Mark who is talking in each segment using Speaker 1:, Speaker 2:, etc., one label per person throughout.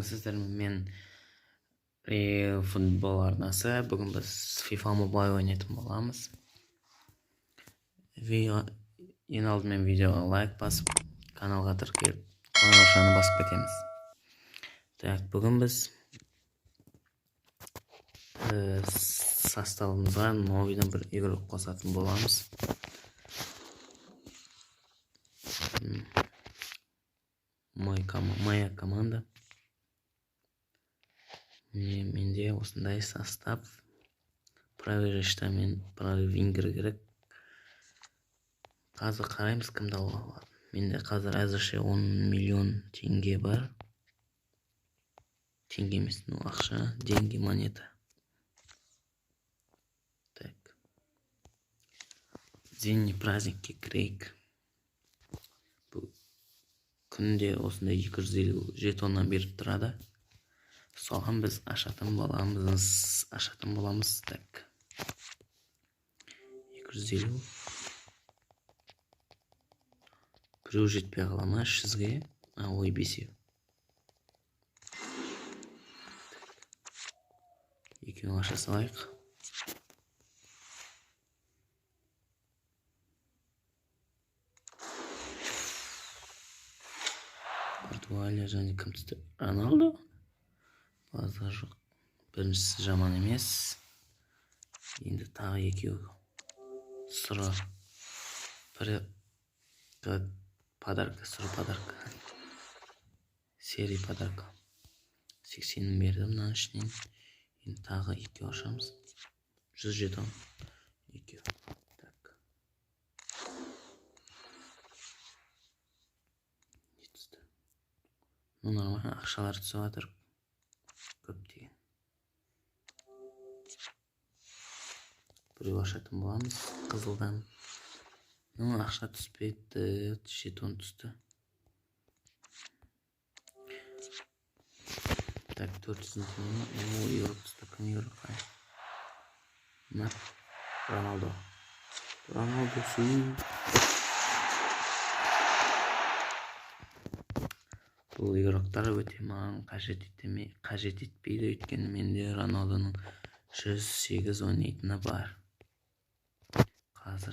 Speaker 1: Сіздермен футбол арнасы. Бүгін біз FIFA Mobile ойнайтын боламыз. Ең алдымен видеоға лайк басып, каналға тіркеліп, қоңыраушаны басып кетеміз. Так, бүгін біз составымызға новыйдан бір игрок қосатын боламыз. Моя команда. Менде осындай состав. Правый защита мен правый вингер керек. Қазір қараймыз, кімді алуға болады. Менде қазір әзірше 10 миллион теңге бар. Теңге емес, ну ақша, деньги, монета. Так. Зимний праздникке кірейік. Бұл күнде осындай 250 жетоннан беріп тұрады. Соған біз ашатын боламыз. Так. 250. Біреу жетпей қала ма 300-ге? А, ой, бесеу. Екеуін аша салайық. Португалия және кім түсті? Роналду? Базар жоқ. Біріншісі жаман емес. Енді тағы екеу. Сұры. Бірі подарка, сұры подарка. Серый подарка. 80-ін берді мынаның ішінен. Енді тағы екеу ашамыз. 100 жетон. Екеу. Так. Не түсті? Ну, нормально, ақшалар түсіп жатыр. Көптеген. Біреу ашатын боламыз қызылдан. Ну, ақша түспеді, жетон түсті. Так, 400 мың теңге. О, еуро түсті. Кім еуро? Қай? Мына Роналдо. Роналдо су. Бұл игроктар өте маған қажет етпейді, өйткені менде Роналдоның 108 ойнайтыны бар. Қазір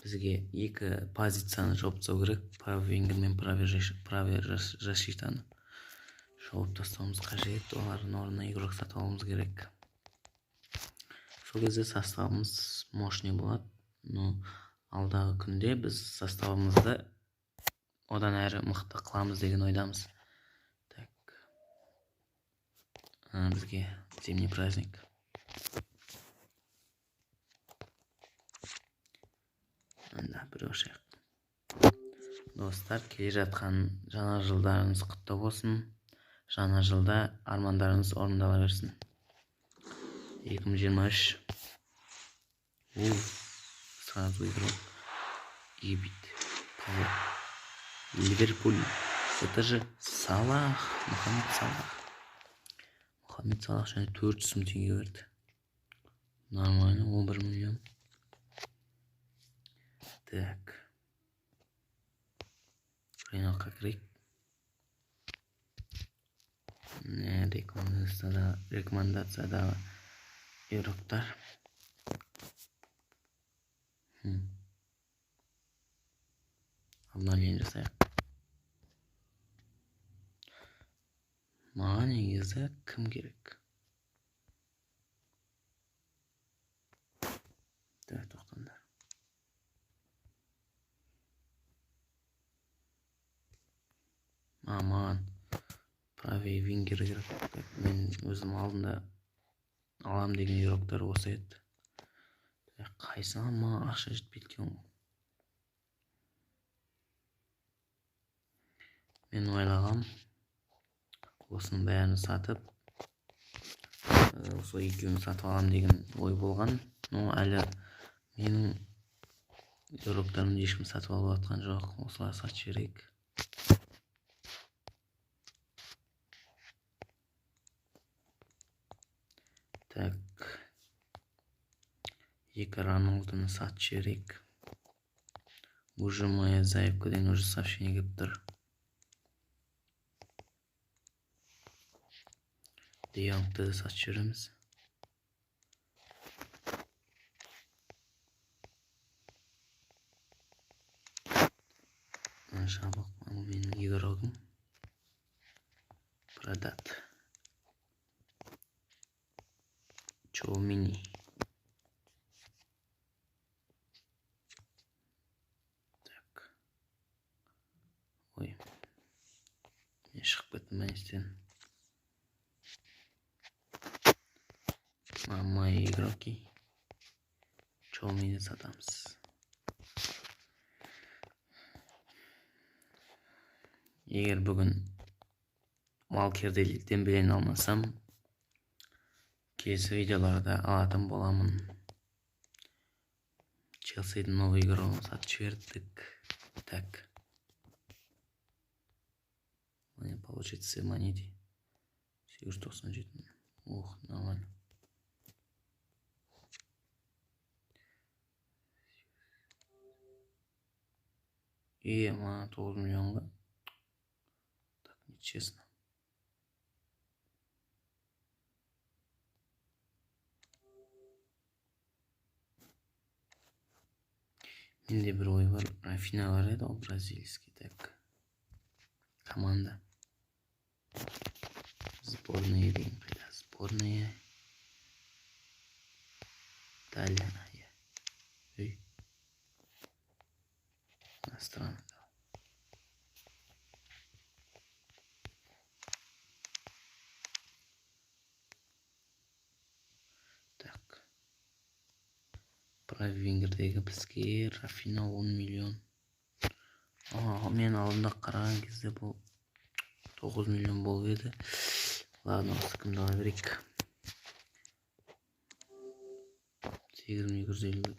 Speaker 1: бізге екі позицияны жауып тастау керек. Правый вингер мен правый защитаны жауып тастауымыз қажет. Олардың орнына игрок сатып алуымыз керек. Сол кезде составымыз мощный болады. Но алдағы күнде біз составымызды одан әрі мықты қыламыз деген ойдамыз. Так. Бізге зимний праздник. Анда бір ашайық. Достар, келе жатқан жаңа жылдарыңыз құтты болсын. Жаңа жылда армандарыңыз орындала берсін. 2023. О, сразу игрок. Ебит. Ливерпуль. Это же Салах. Мохаммед Салах. Мохаммед Салах және 400 мың теңге берді. Нормально, 11 миллион. Так. Рынокқа кірейік. Рекомендациядағы игроктар. Обновление жасайық. Маған негізі кім керек? Так, тоқтаңдар. Маған правый вингер керек. Мен өзім алдында алам деген игроктар осы еді. Қайсына маған ақша жетпейді екен ғой. Мен ойлағам, осының бәрін сатып, осы екеуін сатып алам деген ой болған. Но әлі менің игроктарымды ешкім сатып алып жатқан жоқ. Осылай сатып жіберейік. Так. Екі Роналдоны сатып жіберейік. Уже моя заявкадан уже сообщение келіп тұр. Де Йонгты да сатып жібереміз. Жабық, бұл менің игрогым. Продать. Чоумини. Так. Ой. Мен шығып кеттім естен. Мои игроки. Чоумини сатамыз. Егер бүгін Уалкерді Дембелені алмасам, келесі видеоларда алатын боламын. Челсидің новый игрогын сатып жібердік. Так. Мне получится монеты. 897. Ох, нормально. И маған 9 миллионға. Так, нечестно. Менде бір ой бар. Рафина бар еді, ол бразильский. Так. Команда. Сборная деген қайда? Сборная. Италия. Ей. Страна. Так. Правый вингердегі бізге Рафина 10 миллион. Мен алдында қараған кезде бұл 9 миллион болып еді. Ладно, осы кімді ала берейік. 8250.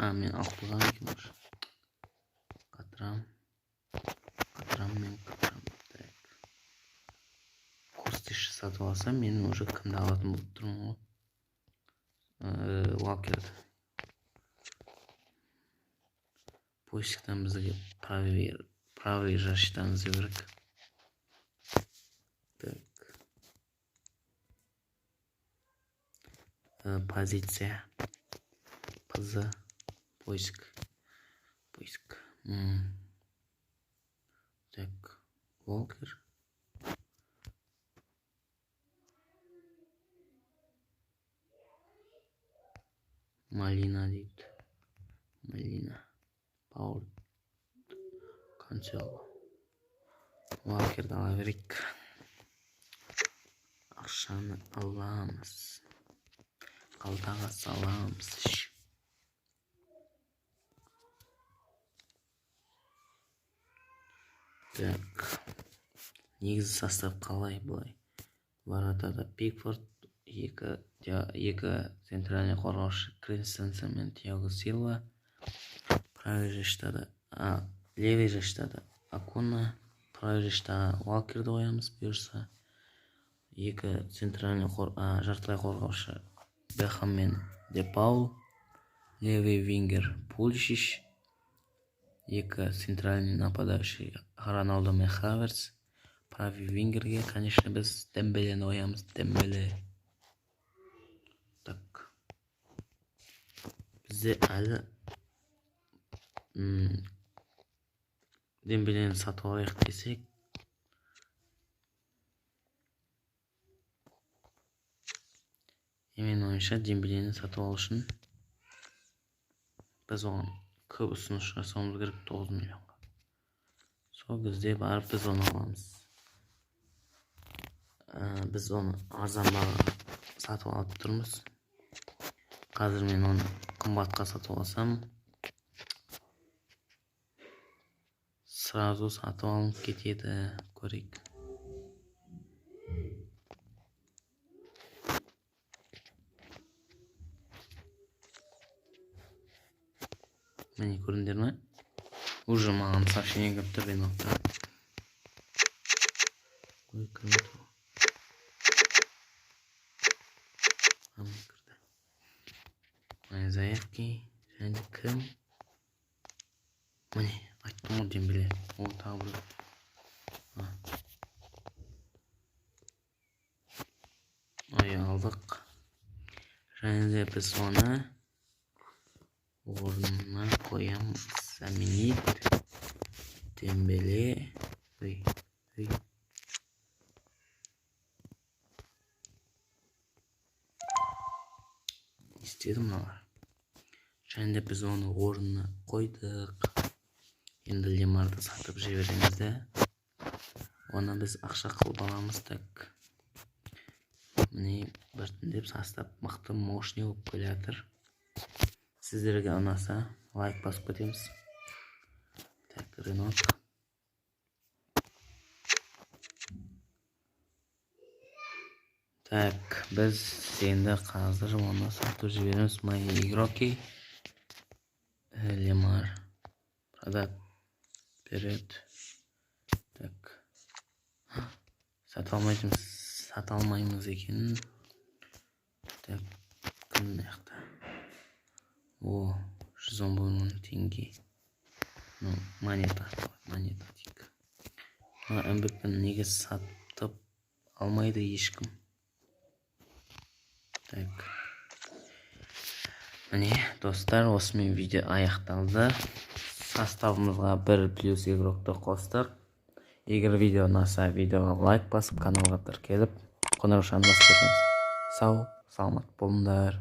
Speaker 1: Мен алып қойған екенмін уже. Қатырам. Қатырам мен қатырам. Так. Костиш сатып алсам, мен уже кімді алатын болып тұрмын ғой. Уалкерді. Поисктан бізге правый защитаны іздеу керек. Так. Позиция. ПЗ. Поиск. Поиск. Так. Уолкер. Малина дейді. Малина. Паул. Канцело. Уолкерді ала берейік. Ақшаны аламыз. Қалтаға саламыз. Так. Негізі состав қалай былай? Воротада Пикфорд, екі центральный қорғаушы Кристенсен мен Тиаго Силва. Правый защитада, левый защитада Акуна, правый защитаға Уалкерді қоямыз бұйырса. Екі центральный жартылай қорғаушы Бекхэм мен Де Паул, левый вингер Пулишич, екі центральный нападающий Роналдо мен Хаверц, правый вингерге, конечно, біз Дембелені қоямыз. Дембеле. Так. Бізде әлі Дембелені сатып алайық десек, менің ойымша Дембелені сатып алу үшін біз оған көп ұсыныс жасауымыз керек 9 миллионға. Сол кезде барып біз оны аламыз. Біз оны арзан бағаға сатып алып тұрмыз. Қазір мен оны қымбатқа сатып алсам, сразу сатып алынып кетеді. Көрейік. Міне көрдіңдер ме? Уже маған сообщение келіп тұр, мен алып. Ой, кірмеді. Кірді. Мои заявки. Және кім? Міне, айттым ғой Дембеле. Ол тағы біреу. Ой, алдық. Және де біз оны орнына қоямыз. Заменить Дембеле. Ой, ой. Не істеді мыналар? Және де біз оны орнына қойдық. Енді Лемарды сатып жібереміз де, оны біз ақша қылып аламыз. Так, міне, біртіндеп состав мықты, мощный болып келе жатыр. Сіздерге ұнаса, лайк басып кетеміз. Так, Ренат. Так, біз енді қазір оны сатып жібереміз. Мои игроки. Лемар. Продать. Вперед. Так. Сата алмайтынбыз, сата алмаймыз екен. Так, кім мына жақта? О, 111 мың теңге. Ну, монета, монета дейік. Мына МБП-ні неге сатып алмайды ешкім? Так. Міне, достар, осымен видео аяқталды. Составымызға бір плюс игрокты қостық. Егер видео ұнаса, видеоға лайк басып, каналға тіркеліп, қоңыраушаны басып кетіңіз. Сау, саламат болыңдар.